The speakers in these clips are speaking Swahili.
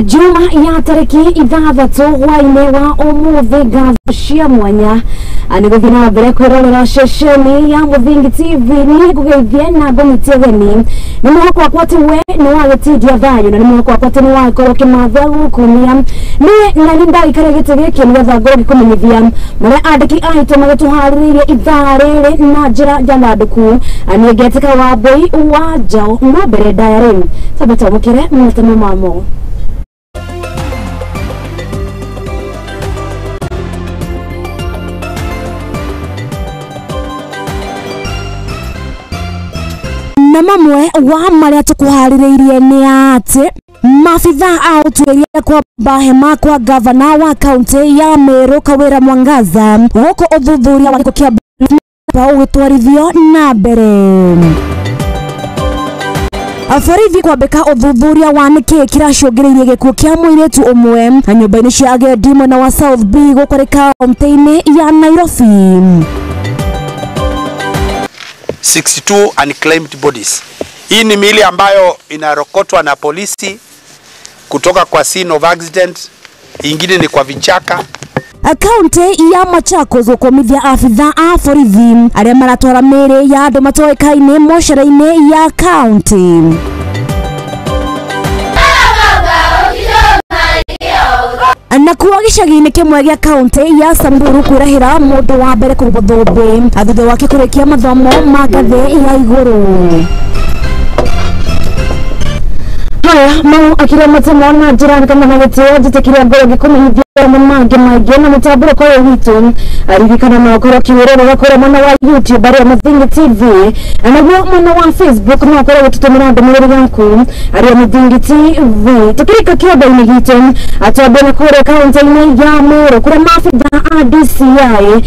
Juma ya tariki 6 hwainĩ wa ũmũthĩ ngatho cia mwanya nĩ gũthiĩ na mbere kwĩrorera ceceni ya Mũthingi TV nĩ ngũgeithie na ngũnyitie ũgeni nĩ mwĩhoko wakwa atĩ we nĩ wagĩtindia thayũ na nĩ mwĩhoko wakwa atĩ nĩ wagĩkorwo ũkĩmatha gũkumia niĩ na nĩ ndagĩikara gĩtĩ gĩkĩ nĩgetha ngorwo ngĩkũmenyithia marĩa andĩki aitũ magĩtũharĩrĩirie ithaa rĩrĩ na njĩra njandandũku niĩ ngetĩka Wambui wa Njaũ no mbere ndaya rĩu tambe twamũkĩre matemo mamo. Na mamwe wa marĩa tũkũharĩrĩirie nĩ atĩ maabitha a ũtuĩria kwamba hema kwa gavana wa kaunti ya Meru Kawira Mwangaza gũkũ ũthuthuria wa gĩkuũ kĩa ũgĩtwarithio na mbere. Borithi kwambĩka ũthuthuria wa nĩkĩĩ kĩracũngĩrĩirie gĩkuũ kĩa mũirĩtu ũmwe na nyũmba-inĩ cia agendi mwena wa South B gũkũ kaunti-inĩ ya Nairobi. 62 unclaimed bodies. Hii ni miili ambayo inarokotwa na polisi kutoka kwa scene of accident, ingine ni kwa vichaka. Kaunti ya Machakos gũkũmithia abitha a borithi arĩa maratwara mĩĩrĩ ya andũ matoĩkaine mocarĩ-inĩ ya kaunti. Na kuwa gĩcagi-inĩ kĩmwe gĩa kaunti ya Samburu kwĩrahĩra mũndũ wa mbere kũhumbwo thũmbĩ thutha wake kũrĩkia mathomo ma ngathĩ ya igũrũ. Haya mau akĩrĩa matemo na njĩra kama na gĩtĩo njĩtĩkĩria ngorwo ngĩkũmenyithia mangĩ maingĩ na mũtambũrũko ũyũ witũ ririkana no ũkorwo ũkĩwĩrorera kũrĩa mwena wa YouTube arĩa Mũthingi TV na naguo mwena wa Facebook no ũkorwo ũgĩtũtũmĩra ndũmĩrĩri yaku arĩa Mũthingi TV. Tũkĩrĩka kĩondo-inĩ gitũ atwambie na kũrĩa kaunti-inĩ ya Meru kũrĩa maabitha a DCI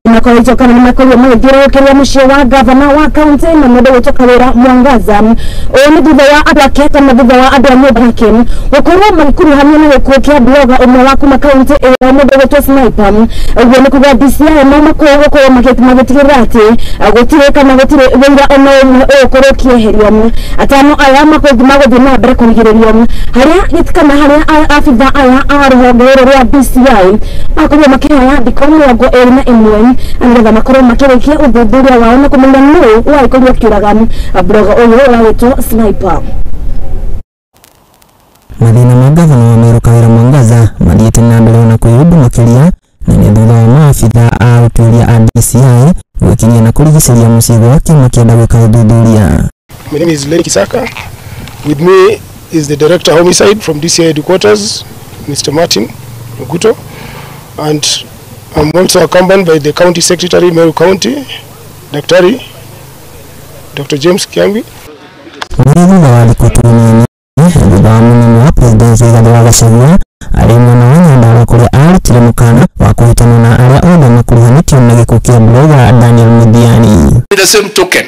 nĩmakoretwo kana nĩmakorirwo magĩthiũrũrũkĩria mũciĩ wa gavana wa kaunti na mũndũ ũgwĩtwo Kawira Mwangaza. Ũyũ nĩ thutha wa andũ ake kana thutha wa andũ a nyũmba yake gũkorwo magĩkuruhanio na gĩkuũ kĩa blogger ũmwe wa kuma kaunti ĩyo mũndũ ũgwĩtwo Sniper. Ũguo nĩ kuga DCI no gũkorwo magĩtigĩrĩra atĩ gũtirĩ kana gũtirĩ wĩira ona ũmwe ũgũkorwo ũkĩeherio. Atano aya magũthiĩ na mbere kũrigĩrĩrio harĩa kana harĩa abitha aya a rũhonge rũrũ rwa DCI makorwo makĩhaya thikũ 21 nĩgetha makorwo makĩrĩkia ũthuthuria wao na kũmenya nũũ wagĩkorirwo akĩũraga blogger ũyũ ũragĩtwo Sniper. Mathĩna ma gavana wa Meru Kawira Mwangaza mathiĩte na mbere ona kwĩyũmba makĩria na nĩ thutha wa maabitha a ũtuĩria a DCI gwĩkinyia na kũrigicĩria mũciĩ gwake makĩenda gwĩka ũthuthuria. My name is Lenny Kisaka. With me is the Director Homicide from DCI headquarters, Mr. Martin Oguto, and I'm also accompanied by the County Secretary, Meru County, Daktari Dr. James Kiambi. Thutha wa thikũ tu nini thutha wa mũnene wa President Rigathi wa Gachagua arĩ mwena wa Nyandarua kũrĩa arutire mũkana wa kũhĩtana na arĩa othe makuruhanĩtio na gĩkuũ kĩa blogger Daniel Muthiani. The same token,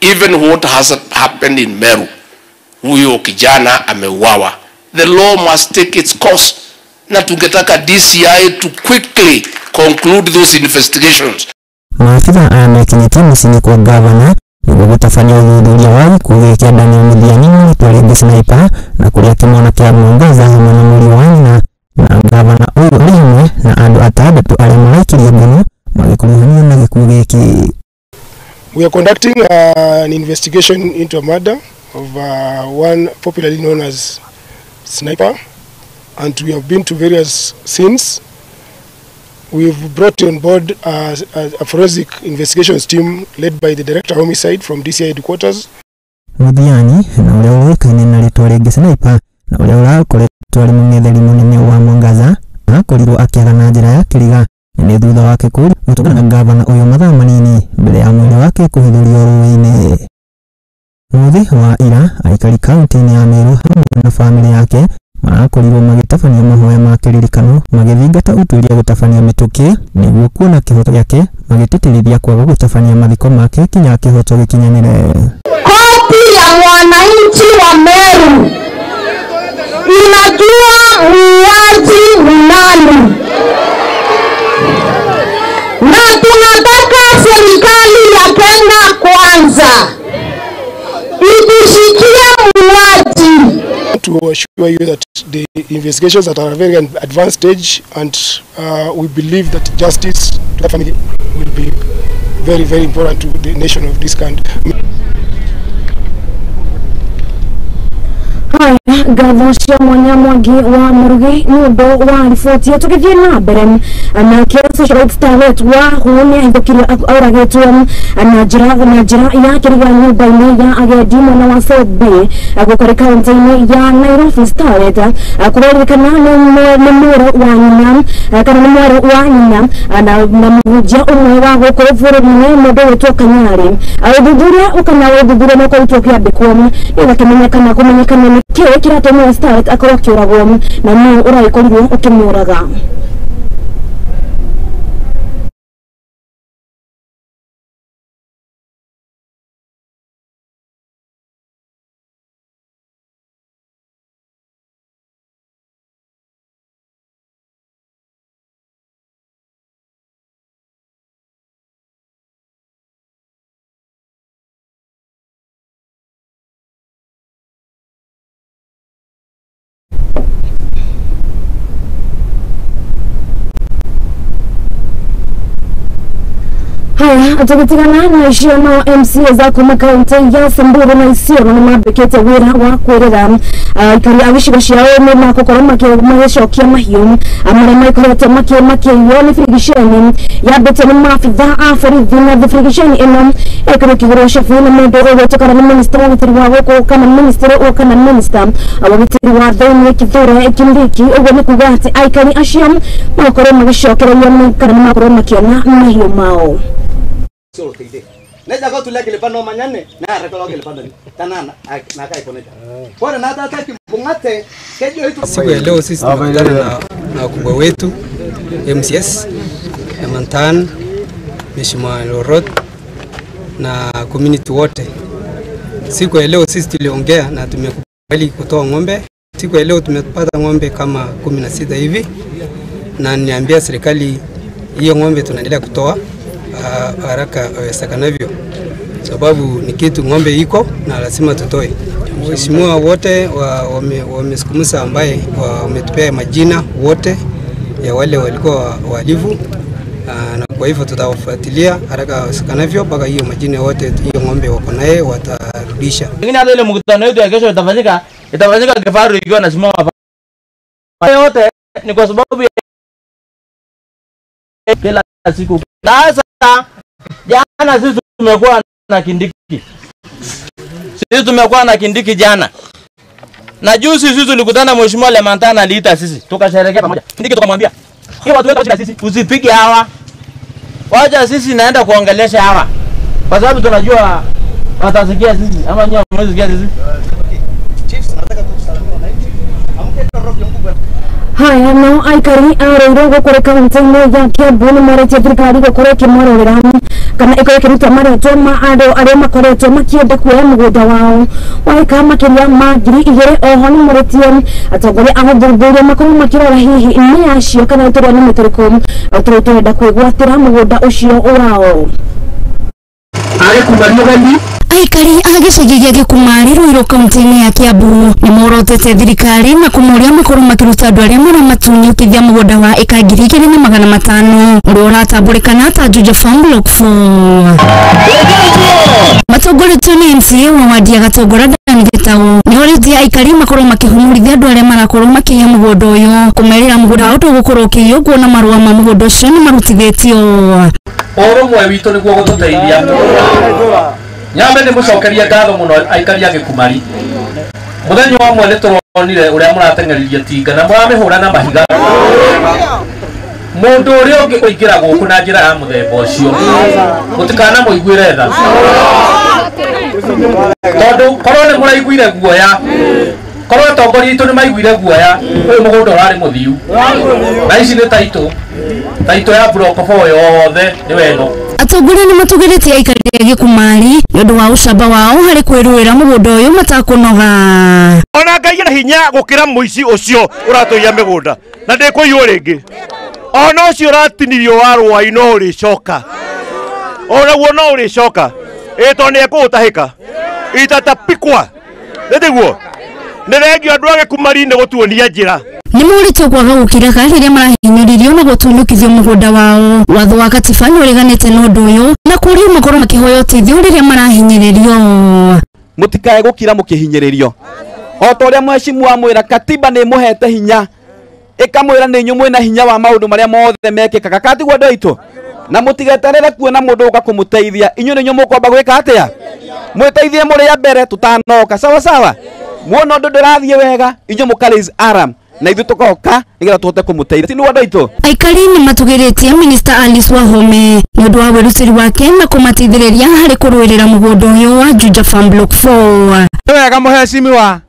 even what has happened in Meru, huyo kijana ameuawa, the law must take its course, na tungetaka DCI to quickly conclude those investigations. Maabitha aya mekinyĩtie mũciĩ kwa gavana nĩguo gũtabania ũthuthuria wa gĩkuũ gĩa Daniel Muthiani mũrutwo rĩngĩ Sniper na kũrĩa kĩmwana kĩa Mwangaza hamwe na mũriũ wa nyina na gavana ũyũ arĩ hamwe na andũ atandatũ arĩa maraikirie ngono magĩkuruhanio na gĩkuũ gĩkĩ. We are conducting an investigation into a murder of one popularly known as Sniper, and we have been to various scenes. We've brought on board a forensic investigations team led by the Director Homicide from DCI headquarters. Muthiani na ũrĩa ũĩkaine na rĩtwa rĩngĩ Sniper na ũrĩa ũrakoretwo arĩ mũng'etheri mũnene wa Mwangaza akorirwo akĩaga na njĩra ya kĩriga nĩ thutha wake gũtũngana na gavana ũyũ mathaa manini mbere ya mwĩrĩ wake kũhithũrio rũĩ-inĩ. Mũthĩ wa ira aikari kaunti-inĩ ya Meru hamwe na bamĩrĩ yake marakorirwo magĩtabania mahoya ma kĩririkano magĩthingata ũtuĩria gũtabania mĩtũkĩ nĩguo kuona kĩhoto gĩake magĩtĩtĩrithia kwaga gũtabania mathiko make kinya kĩhoto gĩkinyanĩre. Koti ya mwananchi wa Meru inajua muuaji ni nani, na tunataka serikali ya Kenya kwanza itushikie muuaji. To assure you that the investigations are at a very advanced stage, and we believe that justice to the family will be very, very important to the nation of this country. Haya, ngatho cia mwanya Mwangi wa Murugi nĩ ũndũ wa riboti ĩyo. Tũgĩthiĩ na mbere nake socialite starlet wa hũ nĩ ahithũkire oragĩtwo na njĩra ya kĩriga nyũmba-inĩ ya agendi mwena wa South Bay gũkũ kaunti-inĩ ya Nairobi. Starlet kũrerĩkana nĩ mũrũ wa nyina kana nĩ mwarĩ wa nyina na mũhunjia ũmwe wa gũkũ bũrũri-inĩ mũndũ wĩtwo Kanyari. Ũthuthuria ũkana ũthuthuria no ũkoretwo ũkĩambĩkwo nĩgetha kĩmenyekana kũmenyekana nĩ kĩĩ kĩratũmire Starlet akorwo akĩũragwo na nũ ũragĩkorirwo ũkĩmũraga. Haya, tũgĩtigana na icio no MCA za kuma kaunti ya Samburu na Isiolo nĩ mambĩkĩte wĩra wa kwĩrĩra aikari a gĩcigo ciao nĩ magũkorwo magĩcokia mahiũ marĩa maikoretwo makĩiywo nĩ birigiceni yambĩtio nĩ maabitha a borithi na birigiceni ĩno ĩkorwo ĩkĩgũrwo cabi nĩ mũndũ ũgwĩtwo kana nĩ minista wa ũgitĩri wa gũkũ kana minister kana minista wa ũgitĩri wa thĩinĩ Kithure Kindiki. Ũguo nĩ kuga atĩ aikari acio magakorwo magĩcokererio kana nĩ makorwo makĩona mahiũ mao. Neja ko tuleke lepano manyane na rekolo ke lepano tanana na kai koneja. Bora na hata kimbungate kejo hitu. Siku ya leo sisi tumekutana na wakubwa wetu MCS na Mantan, Mheshimiwa Lorot na community wote. Siku ya leo sisi tuliongea na tumekubali kutoa ng'ombe. Siku ya leo tumepata ng'ombe kama 16 hivi, na niambia serikali hiyo ng'ombe tunaendelea kutoa haraka iwezekanavyo, sababu ni kitu ng'ombe iko na lazima tutoe. Mheshimiwa wote wamesukumisa ambaye wametupea majina wote ya wale walikuwa wahalifu, na kwa hivyo tutawafuatilia haraka iwezekanavyo mpaka hiyo majina wote hiyo ng'ombe wako naye watarudisha. Lakini hata ile mkutano wetu ya kesho itafanyika kifaru ikiwa na simama yote ni kwa sababu ya kila siku. Sasa jana sisi tumekuwa na Kindiki. Sisi tumekuwa na Kindiki jana. Na juzi sisi tulikutana Mheshimiwa Lemantana aliita sisi tukasherehekea pamoja. Kindiki tukamwambia, "Hiyo watu wetu sisi usipige hawa. Wacha sisi naenda kuongelesha hawa." Kwa sababu tunajua watasikia sisi ama nyinyi hamwezi sikia sisi. Chiefs nataka kusalimia wananchi. Amke roho mkubwa. Haya, no aikari a Ruiru gũkũ kaunti-inĩ ya Kiambu nĩ morĩtie thirikari gũkorwo ĩkĩmarorera kana ĩkorwo ĩkĩruta marĩtwa ma andũ arĩa makoretwo makĩenda kuoya mũgũnda wao wa ĩka makĩria ma 2000. Oho nĩ morĩtie atongoria a ũthuthuria makorwo makĩrora hihi nĩ acio kana tũrĩa nĩ mũtũrĩkũ tũrĩa tũrenda kwĩgwatĩra mũgũnda ũcio wao. Aikari a gĩcagi gĩa Gĩkumari Ruiru kaunti-inĩ ya Kiambu nĩ morotete thirikari na kũmoria makorwo makĩruta andũ arĩa maramatunyũkithia mũgũnda wa ĩka 2500 ũrĩa ũratambũrĩkana ta Juja Farm Block 4. Matongoretio nĩ MCA wa wadi ya Gatongora Dan Gĩtaũ nĩ orĩtie aikari makorwo makĩhumũrithia andũ arĩa marakorwo makĩiya mũgũnda ũyũ kũmerĩra mũgũnda wao ndũgũkorwo ũkĩiywo kuona marũa ma mũgũnda ũcio nĩ marutithĩtio. Ũrũmwe witũ nĩguo gũtũteithia. Nyambe nĩ mũcokerie ngatho mũno aikari a Gĩkumari. Mũthenya ũmwe nĩ tũronire ũrĩa mũrateng'eririe tinga na mũramĩhũra na mahiga. Mũndũ ũrĩa ũngĩ ũingĩra gũkũ na njĩra ya mũthemba ũcio mũtikanamũiguĩre tha, tondũ korwo nĩ mũraiguire guoya, korwo atongoria aitũ nĩ maiguire guoya, ũyũ mũgũnda ũrarĩ mũthiu. Na ici nĩ taitũ ya block 4 yothe nĩ weno. Atongoria nĩ matũgĩrĩtie aikari a Gĩkumari nĩ ũndũ wa ũcamba wao harĩ kwĩrũĩra mũgũnda ũyũ matakũnoga. Ona Ngai ena hinya gũkĩra mũici ũcio ũratũiya mĩgũnda na ndĩkũiywo rĩngĩ. Ona ũcio ũratinirio wa rwai no ũrĩcoka, onaguo no ũrĩcoka, ĩ tondũ nĩ ekũũtahĩka itatapikwa nĩ tiguo. Nĩ thengio andũ a Gĩkumari nĩ gũtuonia njĩra. Nĩ morĩtio kwaga gũkiraga rĩrĩa marahinyĩrĩrio na gũtunyũkithio mũgũnda wao. Watho wa katiba nĩ ũreganĩte na ũndũ ũyũ na kũũrio makorwo makĩhoya ũteithio rĩrĩa marahinyĩrĩrio. Mũtikae gũkira mũkĩhinyĩrĩrio. O ta ũrĩa mheshimiwa amwĩra katiba nĩ ĩmũhete hinya, ĩkamwĩra nĩ inyuĩ mwĩna hinya wa maũndũ marĩa mothe mekĩkaga, katiguo andũ aitũ? Na mũtigeterere kuona mũndũ ũka kũmũteithia, inyuĩ nĩ inyuĩ mũkwamba gwĩka atĩa? Mwĩteithie mũrĩ a mbere tũtanoka, sawa sawa? Muona ũndũ ndũrathiĩ wega, inyuĩ mũka raise alarm na ithuĩ tũkoka nĩgetha tũhote kũmũteithia, ti nĩguo andũ aitũ? Aikari nĩ matũgĩrĩtie Minister Alice Wahome nĩ ũndũ wa wĩrutĩri wake na kũmateithĩrĩria harĩ kũrũĩrĩra mũgũnda ũyũ wa Juja Farm Block 4. Nĩ wega mũhecimiwa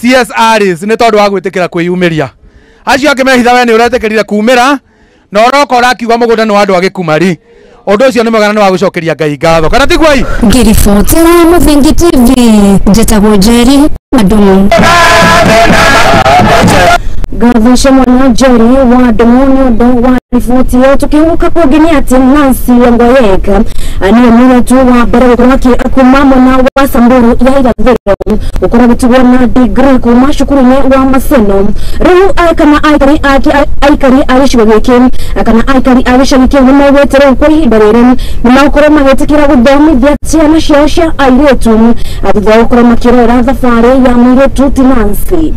CS Alice nĩ tondũ wa gwĩtĩkĩra kwĩyumĩria. Acio angĩ mehitha we nĩ ũretĩkĩrire kumĩra na ũroka ũrakiuga mũgũnda nĩ wa andũ a Gĩkumari. Ũndũ ũcio nĩ mwega na nĩ wa gũcokeria Ngai ngatho, kana tiguo? Ngĩribotera Mũthingi TV, njĩtagwo Njeri Madumu. Ngatho cia mwana Njeri wa Ndumu nĩ ũndũ wa riboti ĩyo. Tũkĩhũka kũngĩ nĩ atĩ Nancy Longoyek nĩwe mũirĩtu wa mbere gũkorwo kuma mwena wa Samburu ya irathĩro gũkorwo agĩtigwo na degree kuma cukuru-inĩ wa Maseno. Rĩu kana aikari a gĩcigo gĩkĩ kana aikari a gĩcagi kĩu nĩ maugĩte rĩu kwa ihinda rĩrĩ nĩ magũkorwo magĩtĩkĩra gũthomithia ciana ciao cia airĩtu thutha wa gũkorwo makĩrora thabarĩ ya mũirĩtu ti Nancy.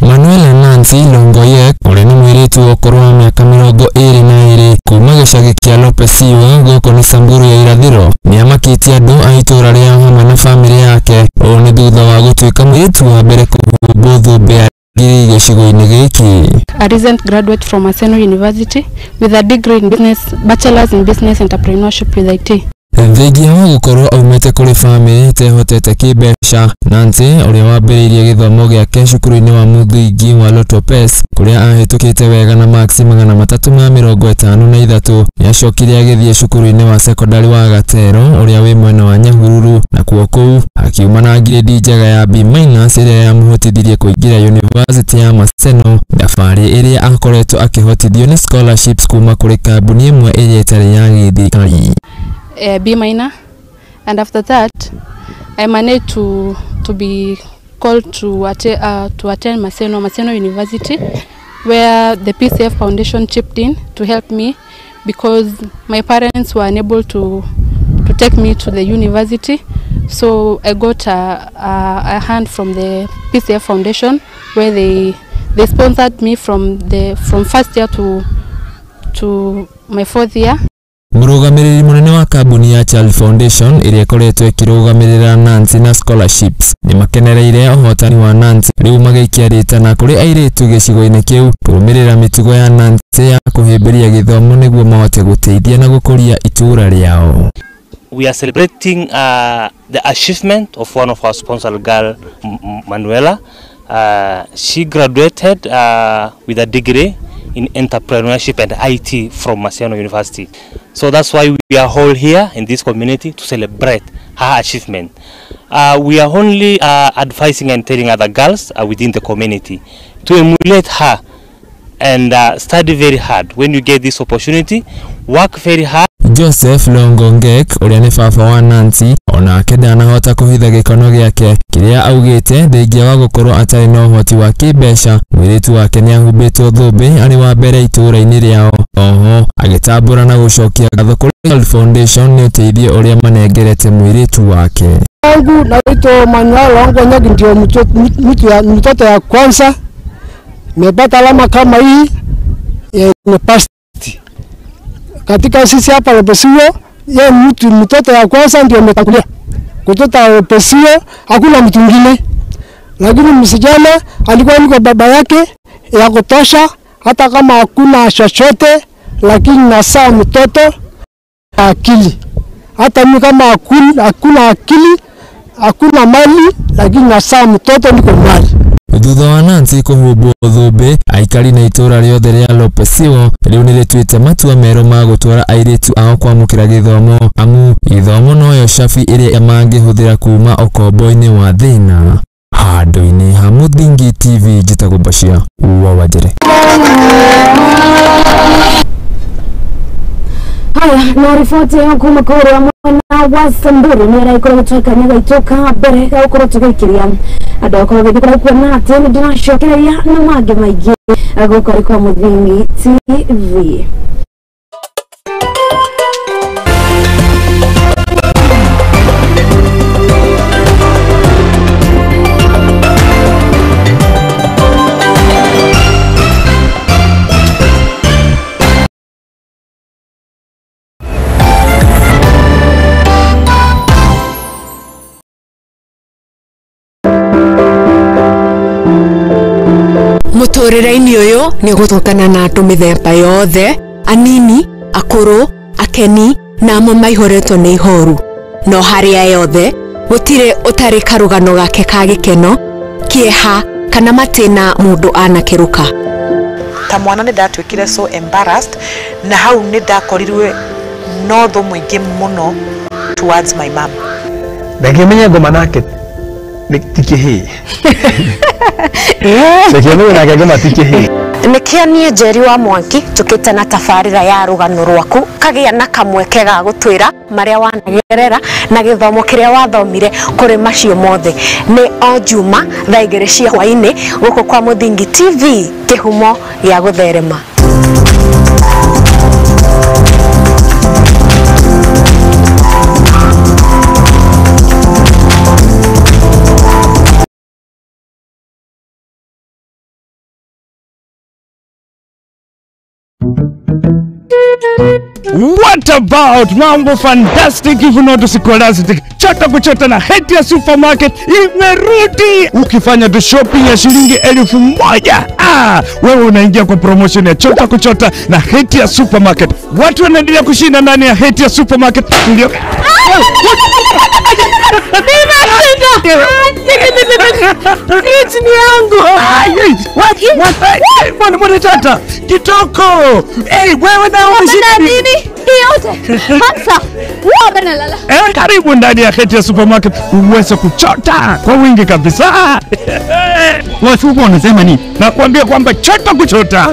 Manuela Nancy Longoyek ũrĩa nĩ mũirĩtu wa ũkũrũ wa mĩaka 22 kuma gĩcagi kĩa Lopesiwa gũkũ nĩ Samburu ya irathĩro nĩamakĩtie andũ a itũũra rĩao hamwe na bamĩrĩ yake. Ũũ nĩ thutha wa gũtuĩka mũirĩtu wa mbere kũhumbwo thũmbĩ ya ngiri gĩcigo-inĩ gĩkĩ. A recent graduate from Maseno University with a degree in business, bachelor's in business entrepreneurship with IT. Thengia wa gũkorwo aumĩte kũrĩ bamĩrĩ ĩtehotete kĩmbeca, Nancy ũrĩa wambĩrĩirie gĩthomo gĩake cukuru-inĩ wa mũthingi wa Lotopes kũrĩa ahĩtũkĩte wega na maksi 353 nĩacokire agĩthiĩ cukuru-inĩ wa sekondari wa Gatero ũrĩa wĩ mwena wa Nyahururu na kuo kũu akiuma na ngirĩndi njega ya B- ĩrĩa yamũhotithirie kũingĩra University ya Maseno, thabarĩ ĩrĩa akoretwo akĩhotithio nĩ scholarships kuma kũrĩ kambuni ĩmwe ĩrĩa ĩtarĩ ya gĩthirikari. B minor, and after that I managed to be called to attend Maseno University, where the PCF Foundation chipped in to help me because my parents were unable to take me to the university. So I got a hand from the PCF Foundation, where they sponsored me from first year to my fourth year. Mũrũgamĩrĩri mũnene wa kambuni ya Child Foundation ĩrĩa ĩkoretwo ĩkĩrũgamĩrĩra Nancy na scholarships nĩmakenereire ũhotani wa Nancy rĩu magĩikia rĩtana kũrĩ airĩtu gĩcigo-inĩ kĩu kũrũmĩrĩra mĩtugo ya Nancy ya kũhĩmbĩria gĩthomo nĩguo mahote gũteithia na gũkũria itũũra rĩao. We are celebrating the achievement of one of our sponsored girl, Manuela. She graduated with a degree in entrepreneurship and IT from Maseno University. So that's why we are all here in this community to celebrate her achievement. We are only advising and telling other girls within the community to emulate her and study very hard. When you get this opportunity, work very hard. Joseph Longongek ũrĩa nĩ baba wa Nancy onake ndanahota kũhitha gĩkono gĩake kĩrĩa augĩte thengia wa gũkorwo atarĩ na ũhoti wa kĩmbeca mũirĩtu wake nĩahumbĩtwo thũmbĩ arĩ wa mbere itũũra-inĩ rĩao. Oho agĩtambũra na gũcokia ngatho kũrĩ Child Foundation nĩ ũteithio ũrĩa manengerete mũirĩtu wake. Wangu naitwa Manuel Longongek, ndio mtoto ya kwanza nimepata alama kama hii ya university. Katika sisi hapa Lopesiwo, yeye mtoto ya kwanza ndio ametangulia. Kutoka Lopesiwo hakuna mtu mwingine. Lakini msijana alikuwa niko baba yake ya kutosha, hata kama hakuna chochote, lakini nasaa mtoto akili. Hata mimi kama hakuna akili, hakuna mali, lakini nasaa mtoto niko mali. Thutha wa Nancy kũhumbwo thũmbĩ, aikari na itũũra rĩothe rĩa Lopesiwo rĩu nĩrĩtuĩte matua merũ ma gũtwara airĩtu ao kwamũkĩra gĩthomo, amu gĩthomo noyo cabi ĩrĩa mangĩhũthĩra kuma ũkombo-inĩ wa thĩna. Handũ-inĩ ha Mũthingi TV, njĩtagwo Bashir wa Wanjere. Haya, na riboti ya kuma kuria mwena wa Samburu ni araikorwo gũtuĩka nĩ gaitũka mbere ga gũkorwo tũgĩikĩria andũ akorwo gĩthiĩ kuona atĩ nĩ ndĩracokereria na mangĩ maingĩ gũkũ arĩ kwa Mũthingi TV. Mũtũrĩre-inĩ ũyũ nĩ ũgũtũngana na andũ mĩthemba yothe, anini, akũrũ, akeni na amwe maihũrĩtwo nĩ ihoru. No harĩa yothe gũtirĩ ũtarĩ karũgano gake ka gĩkeno, kĩeha kana matĩna mũndũ anakĩrũka. Ta mwana nĩ ndatuĩkire so embarrassed na hau nĩ ndakorirwe no thũ mũingĩ mũno towards my mom. Ndangĩmenya ngoma nake ti kĩhĩĩ. Ndangĩmenya nake ngoma ti kĩhĩĩ. Nĩkĩo niĩ Njeri wa Mwangi tũkĩte na tabarĩra ya rũgano rwaku kagĩa na kamweke ga gũtwĩra marĩa wanagerera na gĩthomo kĩrĩa wathomire kũrĩ macio mothe. Nĩ o Juma thaa 2 cia hwaĩ-inĩ gũkũ kwa Mũthingi TV, kĩhumo gĩa gũtherema. What about mambo fantastic if not scholastic? Chota kuchota na Hetia Supermarket imerudi. Ukifanya tu shopping ya shilingi 1000, wewe unaingia kwa promotion ya Chota kuchota na Hetia Supermarket. Watu wanaendelea kushinda ndani ya Hetia Supermarket. Ndio. Fridge ni yangu. Mbona tata? Kitoko. Eh, wewe na unashinda nini? Yote. Hamsa. Wewe lala. Karibu ndani ya Hetia Supermarket uweze kuchota kwa wingi kabisa. Watu wanasema nini? Nakwambia kwamba chota kuchota.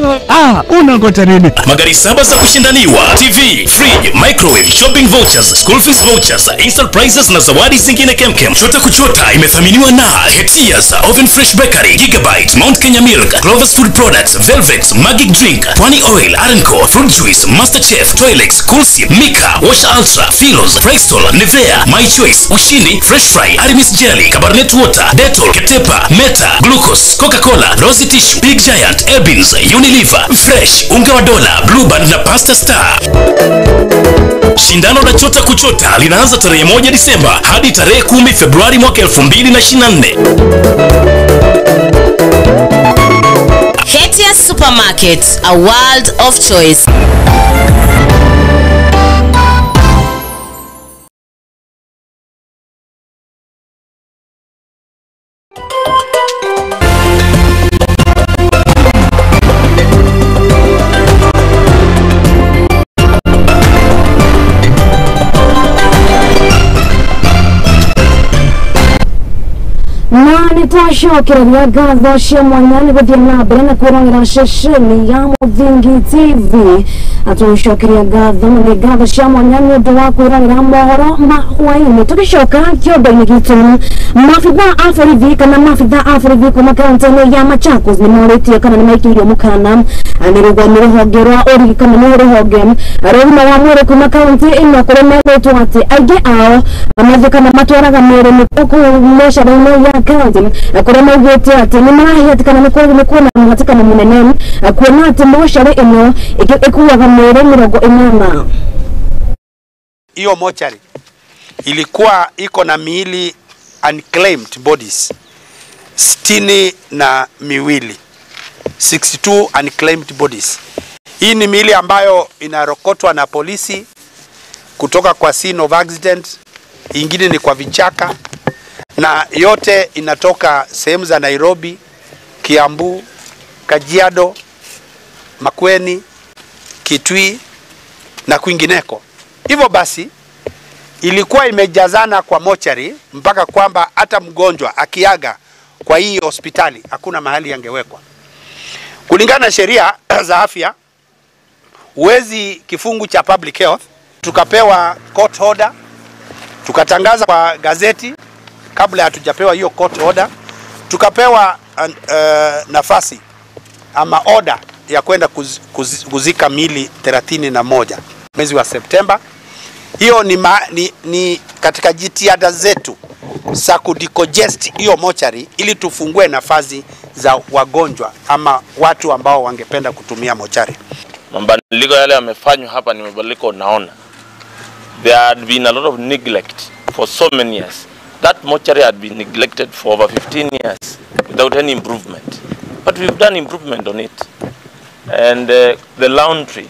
Unangoja nini? Magari 7 za kushindaniwa, TV, fridge, microwave, shopping vouchers, school fees vouchers, instant prizes na zawadi zingine kemkem. Chota kuchota imethaminiwa na Hetias, Oven Fresh Bakery, Gigabyte, Mount Kenya Milk, Clover's Food Products, Velvet, Magic Drink, Pwani Oil, Arenco, Fruit Juice, Master Chef, Toilex, Coolsip, Mika, Wash Ultra, Philos, Bristol, Nivea, My Choice, Ushindi, Fresh Fry, Aramis Jelly, Cabernet Water, Dettol, Ketepa, Meta, Glucose, Coca-Cola, Rosy Tissue, Big Giant, Ebins, Unilever, Fresh, Unga wa Dola, Blue Band na Pasta Star. Shindano la Chota Kuchota linaanza tarehe 1 Disemba hadi tarehe 10 Februari mwaka 2024. Hetia Supermarket, a world of choice. Nitwacokereria ngatho cia mwanya nĩ gũthiĩ na mbere na kwĩrorera ceceni ya Mũthingi TV. Atũcokeria ngatho nĩ ngatho cia mwanya nĩ ũndũ wa kwĩrorera mohoro ma hwaĩ-inĩ. Tũgĩcoka kĩondo-inĩ gitũ, maabitha a borithi kana maabitha a borithi kuma kaunti-inĩ ya Machakos nĩ morĩtie kana nĩ maikĩirio mũkana nĩ rũhonge rwa ũrigi kana nĩ rũhonge rwa ũgima wa mwĩrĩ kuma kaunti ĩno kũrĩa merĩtwo atĩ aingĩ ao mathiĩ kana matwaraga mĩĩrĩ kũu mocarĩ-inĩ ya kaunti kũrĩa maugĩte atĩ nĩ marahatĩkana nĩ kuona mũhatĩkano mũnene kuona atĩ mocarĩ ĩno ĩkuaga mĩĩrĩ 80. Hiyo mochari ilikuwa iko na miili unclaimed bodies 62, 62 unclaimed bodies. Hii ni miili ambayo inarokotwa na polisi kutoka kwa scene of accident, ingine ni kwa vichaka, na yote inatoka sehemu za Nairobi, Kiambu, Kajiado, Makueni, Kitui na kwingineko. Hivyo basi ilikuwa imejazana kwa mochari mpaka kwamba hata mgonjwa akiaga kwa hii hospitali hakuna mahali angewekwa. Kulingana na sheria za afya, Uwezi kifungu cha public health, tukapewa court order, tukatangaza kwa gazeti kabla hatujapewa hiyo court order, tukapewa nafasi ama order ya kwenda kuzika mili 31 mwezi wa Septemba. Hiyo ni katika jitihada zetu za kudecongest hiyo mochari ili tufungue nafasi za wagonjwa ama watu ambao wangependa kutumia mochari. Mabadiliko yale yamefanywa hapa ni mabadiliko unaona. There had been a lot of neglect for so many years. That mortuary had been neglected for over 15 years without any improvement. But we've done improvement on it. And the laundry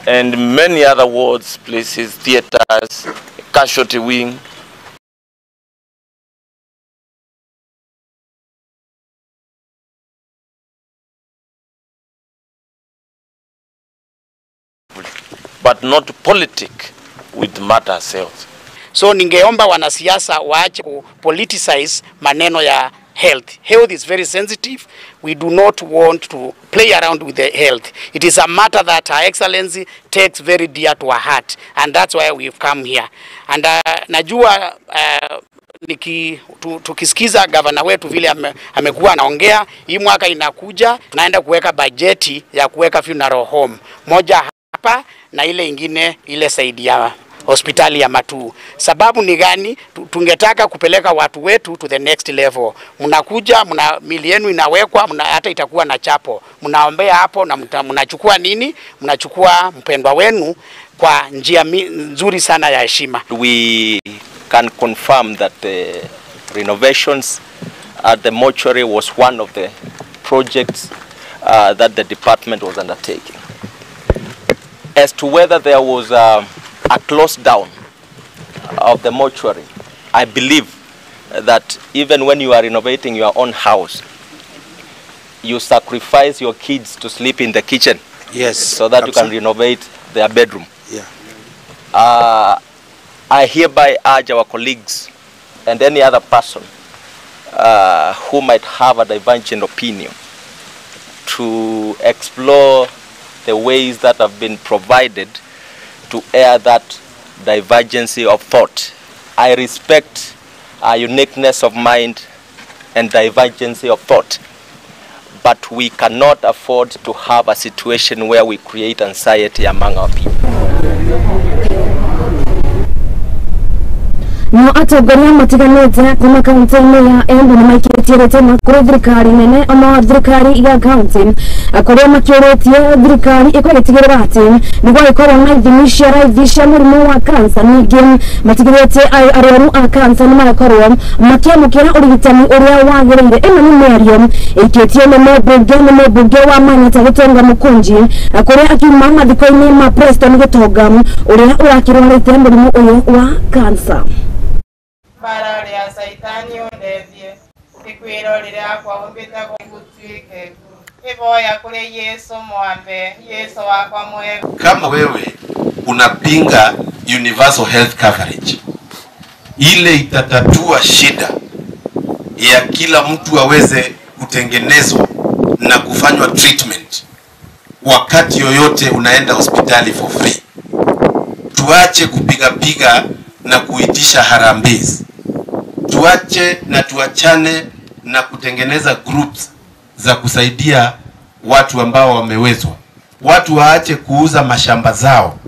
and many other wards, places, theaters, casualty wing. But not politic with matters health. So ningeomba wanasiasa waache ku politicize maneno ya health. Health is very sensitive. We do not want to play around with the health. It is a matter that Her Excellency takes very dear to her heart, and that's why we've come here. And najua tukisikiza gavana wetu vile amekuwa anaongea, hii mwaka inakuja tunaenda kuweka bajeti ya kuweka funeral home moja hapa na ile ingine ile saidi ya hospitali ya Matuu. Sababu ni gani? Tungetaka kupeleka watu wetu to the next level. Mnakuja, mna mili yenu inawekwa, mna hata itakuwa na chapo. Mnaombea hapo na mnachukua nini? Mnachukua mpendwa wenu kwa njia nzuri sana ya heshima. We can confirm that the renovations at the mortuary was one of the projects that the department was undertaking. As to whether there was a close down of the mortuary, I believe that even when you are renovating your own house, you sacrifice your kids to sleep in the kitchen. Yes, so that absolutely. You can renovate their bedroom. Yeah. I hereby urge our colleagues and any other person who might have a divergent opinion to explore the ways that have been provided to air that divergency of thought. I respect our uniqueness of mind and divergency of thought, but we cannot afford to have a situation where we create anxiety among our people. No atongoria matiganĩte kuma kaunti-inĩ ya Embu nĩmaikĩtie rĩtana kũrĩ thirikari nene ona thirikari ya kaunti kũrĩa makĩũrĩtie thirikari ĩkorwo ĩgĩtigĩrĩra atĩ nĩgwagĩkorwo na ithimi cia raithi cia mũrimũ wa kansa. Ningĩ matigĩrĩte arwaru a kansa nĩmarakorwo makĩamũkĩra ũrigitani ũrĩa wagĩrĩire. Ĩno nĩ mĩario ĩikĩtio nĩ mũmbunge wa Manyata Gĩtonga Mũkũnji kũrĩa akiuma mathiko-inĩ ma Preston Gĩtonga ũrĩa ũrakĩrwarĩte mũrimũ ũyũ wa kansa. Bara saitani ondethie tikwirorire akwa umbite gutuike ivoya kuri Yesu mwambe Yesu wakwa mwega. Kama wewe unapinga universal health coverage, ile itatatua shida ya kila mtu aweze kutengenezwa na kufanywa treatment wakati yoyote unaenda hospitali for free. Tuache kupiga na kuitisha harambees. Tuache na tuachane na kutengeneza groups za kusaidia watu ambao wamewezwa. Watu waache kuuza mashamba zao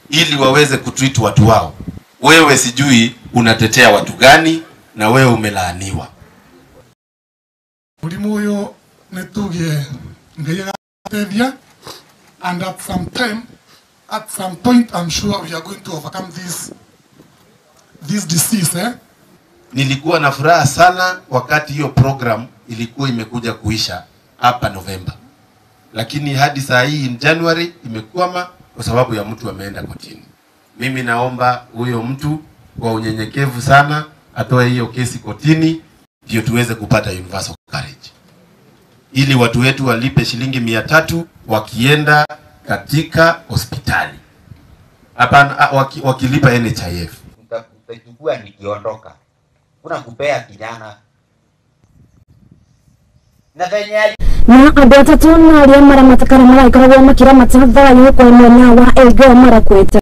ili waweze kutreat watu wao. Wewe sijui unatetea watu gani na wewe umelaaniwa. Mulimu uyu nitugie ngai agateithia, and at some time, at some point I'm sure we are going to overcome this disease, eh? Nilikuwa na furaha sana wakati hiyo program ilikuwa imekuja kuisha hapa Novemba. Lakini hadi saa hii in January imekwama kwa sababu ya mtu ameenda kotini. Mimi naomba huyo mtu kwa unyenyekevu sana atoe hiyo kesi kotini ndio tuweze kupata universal coverage. Ili watu wetu walipe shilingi 300 wakienda katika hospitali. Hapana, wakilipa NHIF. Utaichukua nikiondoka. Kuna kupea kijana. Na andũ atatũ na arĩa maramatakana maraikaragwo makĩramata thayũ kwa mwena wa Elgeyo Marakwet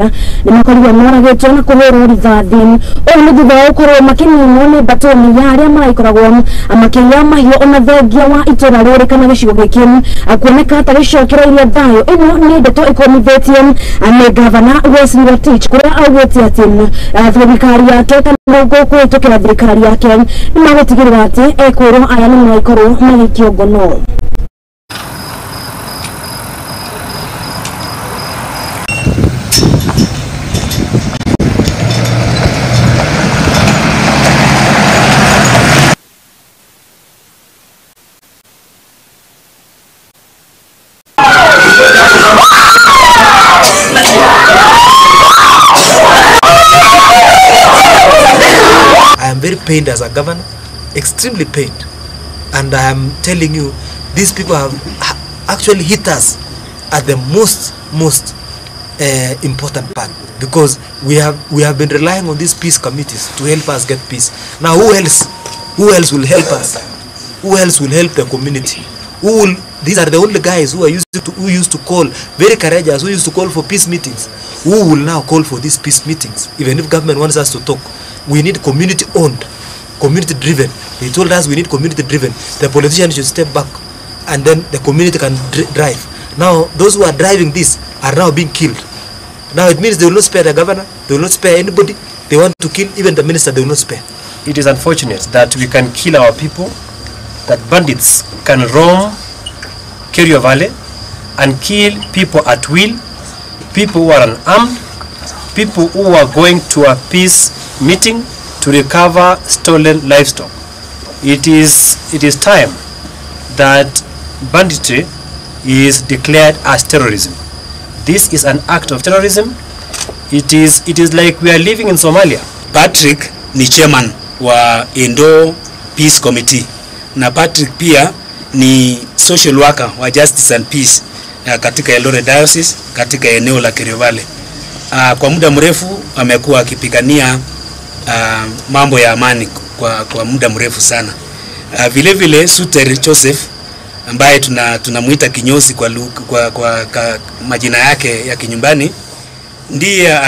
nĩ makorirwo moragĩtwo na kũhũrwo rithathi. Ũũ nĩ thutha wa gũkorwo makĩninwo nĩ mbatoni ya arĩa maraikoragwo makĩiya mahiũ ona thengia wa itũra rĩrĩ kana gĩcigo gĩkĩ kuoneka ta gĩcokereirie thayũ. Ĩno nĩ ndeto ĩkũmithĩtie nĩ gavana Wesley Rotich kũrĩa augĩte atĩ thirikari yake kana kũhĩtũkĩra thirikari yake nĩ magũtigĩrĩra atĩ ekũĩrwo aya nĩ maraikorwo magĩikio ngono. I am very pained as a governor, extremely pained, and I am telling you, these people have actually hit us at the most important part, because we have been relying on these peace committees to help us get peace. Now who else will help us? Who else will help the community? Who will? These are the only guys who are used to call, very courageous, who used to call for peace meetings. Who will now call for these peace meetings? Even if government wants us to talk, we need community owned, community driven. They told us we need community driven. The politicians should step back, and then the community can drive. Now those who are driving this are now being killed. Now it means they will not spare the governor, they will not spare anybody. They want to kill even the minister, they will not spare. It is unfortunate that we can kill our people, that bandits can roam Kerio Valley and kill people at will, people who are unarmed, people who are going to a peace meeting to recover stolen livestock. It is time that banditry is declared as terrorism. This is an act of terrorism. It is like we are living in Somalia. Patrick ni chairman wa Endo Peace Committee, na Patrick pia ni social worker wa Justice and Peace katika Eldoret Diocese katika eneo la Kerio Valley. Kwa muda mrefu amekuwa akipigania mambo ya amani kwa muda mrefu sana. Vile vile Suter Joseph ambaye tunamuita kinyozi kwa majina yake ya kinyumbani, ndiye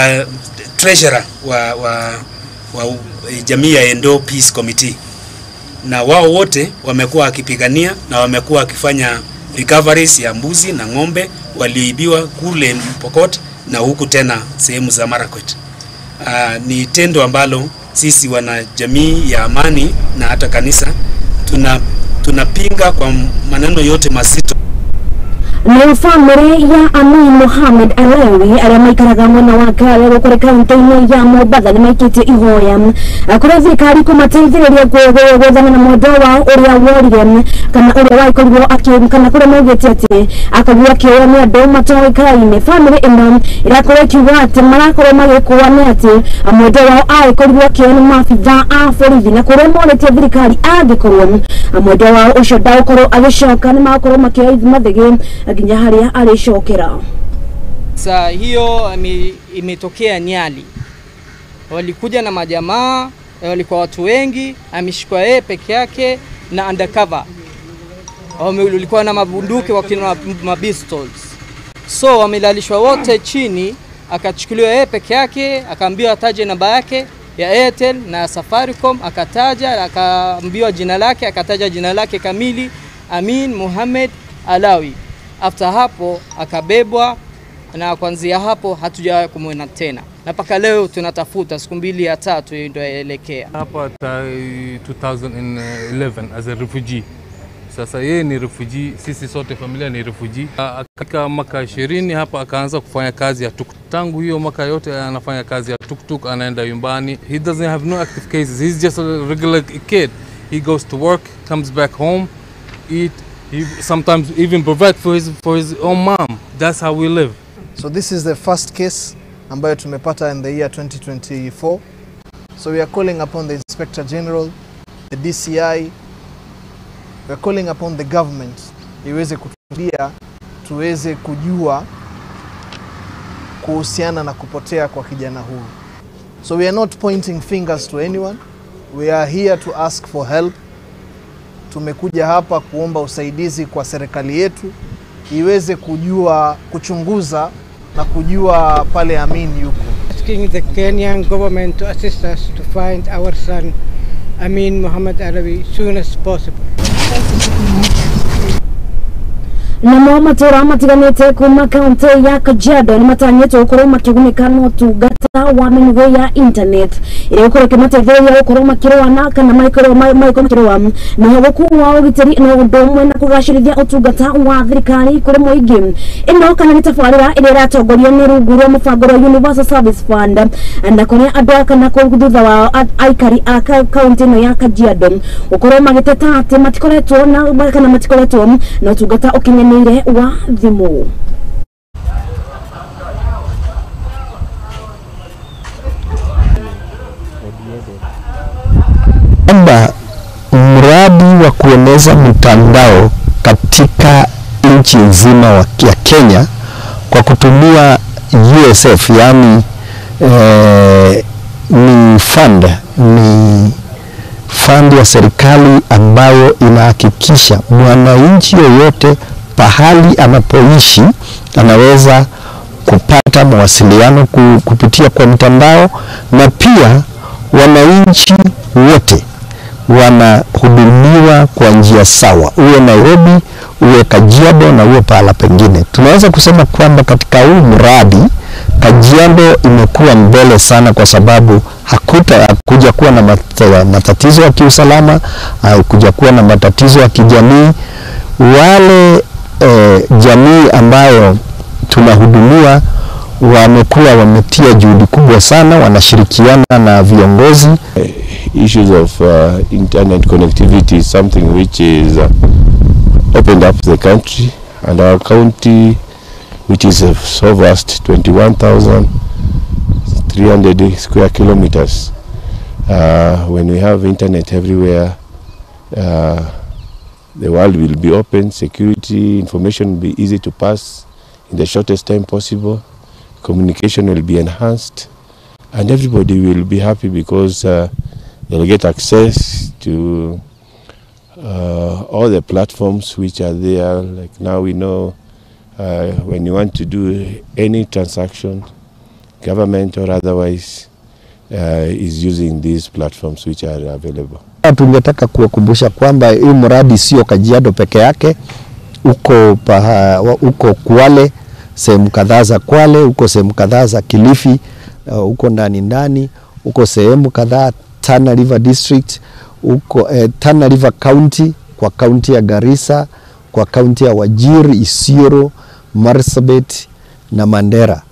treasurer wa jamii ya Endo Peace Committee. Na wao wote wamekuwa wakipigania na wamekuwa wakifanya recoveries ya mbuzi na ng'ombe walioibiwa kule Pokot na huku tena sehemu za Marakwet. Ni tendo ambalo sisi wana jamii ya amani na hata kanisa tunapinga kwa maneno yote mazito. Nayo family ya Amin Mohamed Alawi arĩa maikaraga mwena wa Kale gũkũrĩ kaunti-inĩ ya Mombatha nĩmaikĩtie ihoya kũrĩ thirikari kũmateithĩrĩria gwethana na mwendwa wao ũrĩa worire kana ũrĩa wakorirwo akĩ kana kũrĩa maugĩte atĩ akorirwo akĩoywo nĩ andũ matoĩkaine. Family ĩno ĩrakorwo ĩkiuga atĩ marakorwo magĩkũa nĩ atĩ mwendwa wao agĩkorirwo akĩoywo nĩ maabithaa a borithi, na kũrĩa morĩtie thirikari angĩkorwo mwendwa wao ũcio ndagũkorwo agĩcoka nĩ magakorwo makĩoya ithima thĩgĩ nginya harĩa alicokera. Sasa hiyo imetokea Nyali. Walikuja na majamaa, walikuwa watu wengi, ameshikwa yeye peke yake na undercover. Walikuwa na mabunduki wakina mapistols. So wamelalishwa wote chini, akachukuliwa yeye peke yake, akaambiwa ataje namba yake ya Airtel na Safaricom, akataja, akaambiwa jina lake, akataja jina lake kamili, Amin Mohamed Alawi. After hapo akabebwa, na kuanzia hapo hatujawahi kumuona tena. Na paka leo tunatafuta, siku mbili ya tatu ndio elekea. Hapa 2011 as a refugee. Sasa yeye ni refugee, sisi sote familia ni refugee. Katika mwaka 20 hapa akaanza kufanya kazi ya tuktuk. Tangu hiyo mwaka yote anafanya kazi ya tuktuk, anaenda nyumbani. He doesn't have no active cases. He's just a regular kid. He goes to work, comes back home, eat. He sometimes even provide for his own mom. That's how we live. So this is the first case ambayo tumepata in the year 2024. So we are calling upon the Inspector General, the DCI, we are calling upon the government iweze kutulia, tuweze kujua kuhusiana na kupotea kwa kijana huyu. So we are not pointing fingers to anyone. We are here to ask for help. Tumekuja hapa kuomba usaidizi kwa serikali yetu iweze kujua, kuchunguza na kujua pale Amin yuko. Asking the Kenyan government to assist us to find our son Amin Muhammad Alawi soon as possible. Namo matura matiganite kuma kaunti ya Kajiado ni matanyĩtwo gũkorwo makĩgunĩka na ũtungata wa mĩnyugũ ya internet ĩrĩa gũkorwo ĩkĩmateithĩrĩria gũkorwo makĩrũa na kana maikorwo makĩrũa na ũhogoku wa ũgitĩri na ũndũ ũmwe na kũgacĩrithia ũtungata wa thirikari kũrĩ mũingĩ. Ĩno kana nĩ tabarĩra ĩrĩa ĩratongorio nĩ rungu rwa mũbango wa Universal Service Fund na kũrĩa andũ kana kũu thutha wa aikari a kaunti ĩno ya Kajiado gũkorwo magĩteta atĩ matikoretwo na kana matikoretwo na ũtungata ũkinyanĩire wa thimũ. Kwamba mradi wa kueneza mtandao katika nchi nzima ya Kenya kwa kutumia USF, yani ni fund ya serikali ambayo inahakikisha mwananchi yoyote pahali anapoishi anaweza kupata mawasiliano kupitia kwa mtandao, na pia wananchi wote wanahudumiwa kwa njia sawa, uwe Nairobi, uwe Kajiado na uwe pahala pengine. Tunaweza kusema kwamba katika huu mradi Kajiado imekuwa mbele sana, kwa sababu hakuja kuwa na matatizo ya kiusalama, hakuja kuwa na matatizo ya kijamii. Wale jamii ambayo tunahudumia wamekuwa wametia juhudi kubwa sana, wanashirikiana na viongozi. Issues of internet connectivity is something which is opened up the country, and our county, which is so vast, 21,300 square kilometers. When we have internet everywhere, the world will be open, security, information will be easy to pass in the shortest time possible, communication will be enhanced, and everybody will be happy because they'll get access to all the platforms which are there. Like now we know when you want to do any transaction, government or otherwise, is using these platforms which are available. Tungetaka kuwakumbusha kwamba hii mradi sio Kajiado peke yake, uko Kwale, sehemu kadhaa za Kwale, uko sehemu kadhaa za Kilifi, uko ndani, uko sehemu kadhaa Tana River District, uko Tana River County, kwa kaunti ya Garissa, kwa kaunti ya Wajir, Isiolo, Marsabit na Mandera.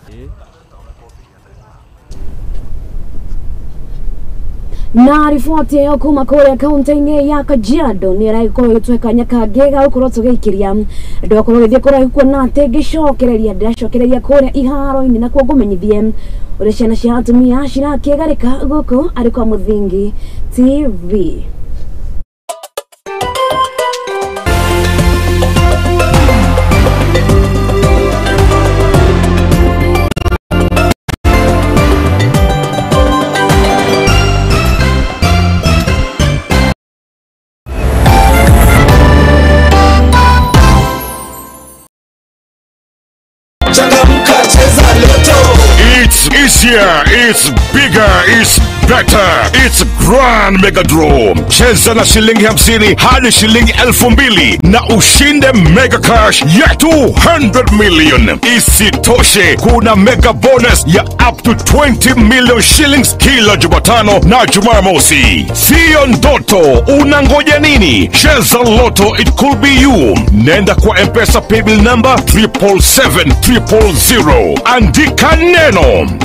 Na riboti ĩyo kuma kũrĩa kaunti-inĩ ya Kajiado nĩ ĩragĩkorwo ĩgĩtweka nyakangĩ ga gũkorwo tũgĩikĩria ndwakorwo gĩthiĩ kũraihu kuona atĩ ngĩcokereria ndĩracokereria kũrĩa iharo-inĩ nakuo ngũmenyithie ũrĩa ciana cia atumia cirakĩgarĩka gũkũ arĩ kwa Mũthingi TV. It's easier, it's bigger, it's better, it's Grand Mega Draw. Cheza na shilingi 50 hadi shilingi 2000 na ushinde mega cash ya 200 million. Isitoshe, kuna mega bonus ya up to 20 million shillings kila Jumatano na Jumamosi. Sio ndoto, unangoja nini? Cheza Lotto, it could be you. Nenda kwa M-Pesa paybill number 777 000. Andika neno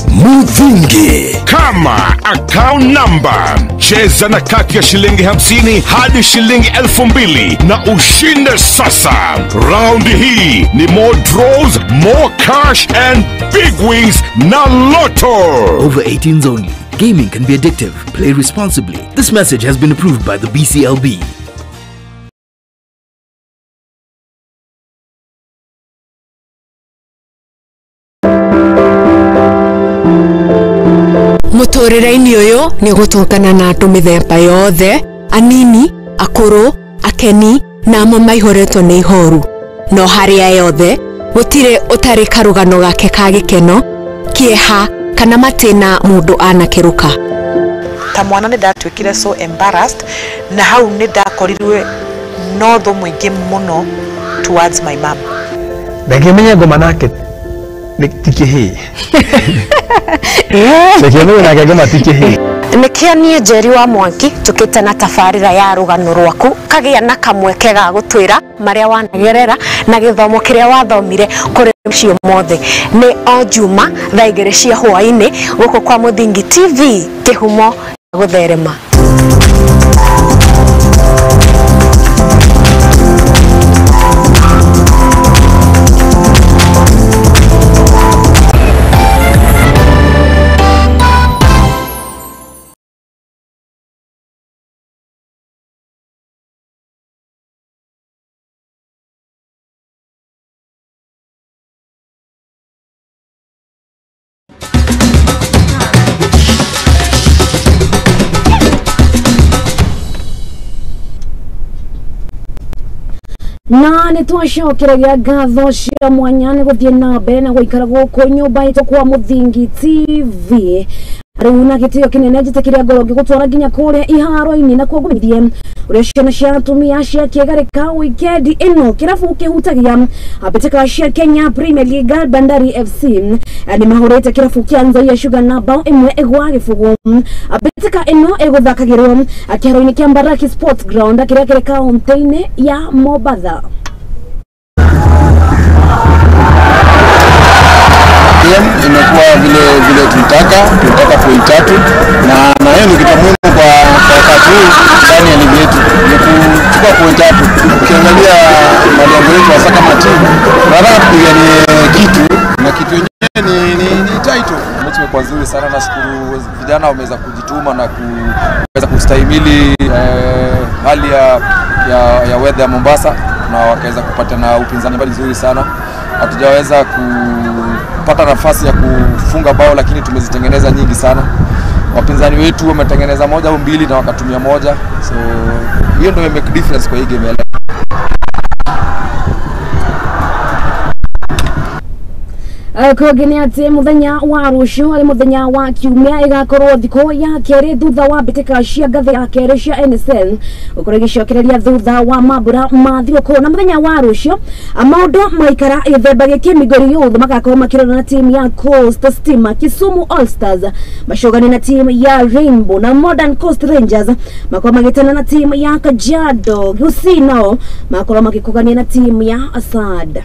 Muthingi kama account number. Cheza na kati ya shilingi 50 hadi shilingi 2000 na ushinde sasa. Round hii ni more draws, more cash and big wins na Lotto. Over 18s only. Gaming can be addictive. Play responsibly. This message has been approved by the BCLB. Muturire-inĩ ũyũ nĩ ũgũtũngana na andũ mĩthemba yothe, anini, akũrũ, akenu. makeni na amwe maihũrĩtwo nĩ ihoru. No harĩa yothe gũtirĩ ũtarĩ karũgano gake ka gĩkeno, kĩeha kana matĩna mũndũ anakĩrũka. Ta mwana nĩ ndatuĩkire so embarrassed, na hau nĩ ndakorirwe no thũ mũingĩ mũno towards my mom. Ndangĩmenya ngoma nake nĩ ti kĩhĩĩ. Ndangĩmenya nake ngoma ti kĩhĩĩ. Nĩkĩo niĩ Njeri wa Mwangi tũkĩte na tabarĩra ya rũgano rwaku kagĩa na kamweke ga gũtwĩra marĩa wanagerera na gĩthomo kĩrĩa wathomire kũrĩ ũcio mothe. Nĩ o Juma thaa 2 cia hwaĩ-inĩ gũkũ kwa Mũthingi TV, kĩhumo gũtherema. Na nĩ twacokeragia ngatho cia mwanya nĩ gũthiĩ na mbere na gũikara gũkũ nyũmba itũ kwa Mũthingi TV. Rĩu na gĩtĩo kĩnene njĩtĩkĩria ngoro ngĩgũtwara nginya kũrĩa iharo-inĩ na kuo ngũmenyithie ũrĩa ciana cia atumia cia kĩgarĩka wikendi ĩno kĩrabu kĩhutagia mbĩtĩka cia Kenya Premier League Bandari FC nĩ mahũrĩte kĩrabu kĩa Nzoia Sugar na bao 1-0. Mbĩtĩka ĩno ĩgũthakagĩrwo kĩharo-inĩ kĩa Mbaraki Sports Ground kĩrĩa kĩrĩ kaũntĩ-inĩ ya Mombatha. Game imekuwa vile tulitaka point 3 na hiyo ni kitu muhimu kwa wakati huu ndani ya ligi yetu ni kuchukua point 3. Ukiangalia malengo yetu hasa kama timu tunataka tupiganie kitu na kitu yenyewe ni title. Mechi imekuwa nzuri sana, nashukuru vijana wameweza kujituma na kuweza kustahimili hali ya weather ya Mombasa na wakaweza kupata na upinzani mbali nzuri sana. Hatujaweza kupata nafasi ya kufunga bao lakini tumezitengeneza nyingi sana. Wapinzani wetu wametengeneza 1 au 2 na wakatumia 1. So hiyo ndio make difference kwa hii game ya leo. Kũngĩ nĩ atĩ mũthenya wa rũciũ arĩ mũthenya wa kiumia ĩgakorwo thikũ ya kerĩ thutha wa mbĩtĩka cia ngathĩ ya kerĩ cia NSL gũkorwo ĩgĩcokereria thutha wa mambura ma thigũkũ. Na mũthenya wa rũciũ maũndũ maikara gĩthemba gĩkĩ Migori Youth magakorwo makĩrora na timu ya Coast Stima, Kisumu All Stars macũgane na timu ya Rainbow na Modern Coast Rangers makorwo magĩtana na timu ya Kajiado. Gusii nao makorwo magĩkũgania na timu ya Asad.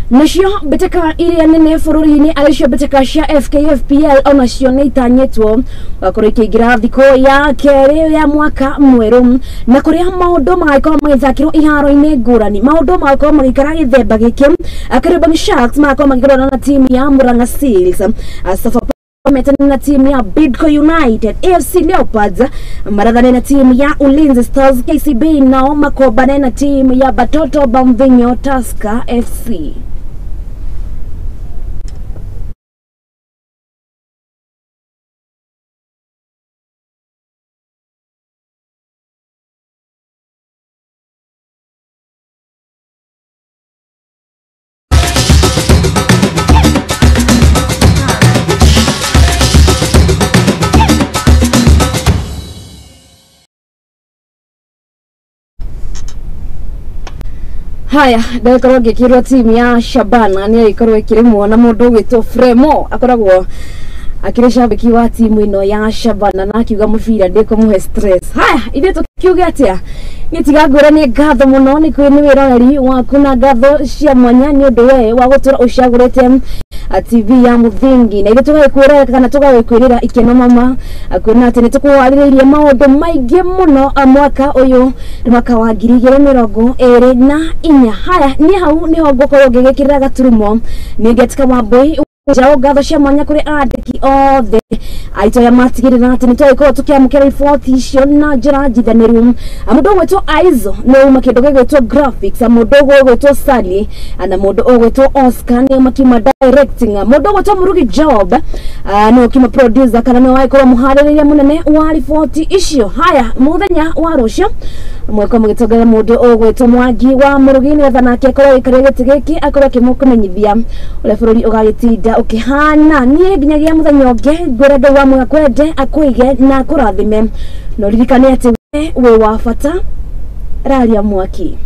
Nacio mbĩtĩka iria nene bũrũri-inĩ arĩcio mbĩtĩka cia FKFPL onacio nĩ itanyĩtwo gũkorwo ikĩingĩra thikũ ya kerĩ ya mwaka mwerũ na kũrĩa maũndũ magagĩkorwo magĩthakĩrwo iharo-inĩ ngũrani. Maũndũ magakorwo magĩikara gĩthemba gĩkĩ Kariobangi Sharks magakorwo magĩkĩrora na timu ya Murang'a Seals, Sofapaka metana na timu ya Bidco United, AFC Leopards marathane na timu ya Ulinzi Stars, KCB nao makobane na timu ya Batoto Bamvinyo Tusker FC. Haya, ndakorwo ngĩkĩrwo timu ya Shabana nĩ ĩkorwo ĩkĩrĩmwo na mũndũ ũgwĩtwo Fremo akoragwo akĩrĩ shabiki wa timu ĩno ya Shabana na akiuga mũbira ndĩkũmũhe stress. Haya, ithuĩ tũkiuge atĩa? Niĩ tiga ngwĩre nĩ ngatho mũno nĩ wĩroreri waku na ngatho cia mwanya nĩ ũndũ we wa gũtũra ũcagũrĩte TV ya Mũthingi na ithuĩ tũgagĩkwĩra kana tũgagĩkwĩrĩra ikeno mama kuona atĩ nĩ tũkũharĩrĩirie maũndũ maingĩ mũno mwaka ũyũ mwaka wa 2024. Haya, niĩ hau nĩho ngũkorwo ngĩgĩkĩrĩra gaturumo nĩ Ngetika Wambui Njao ngatho cia mwanya kuri andĩki othe aitũ arĩa matigĩrĩra atĩ nĩtwagĩkorwo tũkĩamũkĩra riboti icio na njĩra njithanĩru. Mũndũ ũgwĩtwo Aizo nĩ uma kĩndũ gĩgwĩtwo graphics, mũndũ ũgwĩtwo Sally na mũndũ ũgwĩtwo Oscar nĩ makiuma directing, mũndũ ũgwĩtwo Murugi Job nĩ ũkiuma producer kana nĩ wagĩkorwo mũharĩrĩria mũnene wa riboti icio. Haya, mũthenya wa rũciũ mweko mũgĩtongoria mũndũ ũgwĩtwo Mwangi wa Murugi nĩgetha nake akorwo agĩikaria gĩtĩ gĩkĩ akorwo akĩmũkũmenyithia ũrĩa bũrũri ũgagĩtinda ũkĩhana. Niĩ nginyagia mũthenya ũngĩ ngwĩra Ngai wa mwega akwende akũige na akũrathime, no ririkane atĩ we wĩ wa bata. Raria mwaki.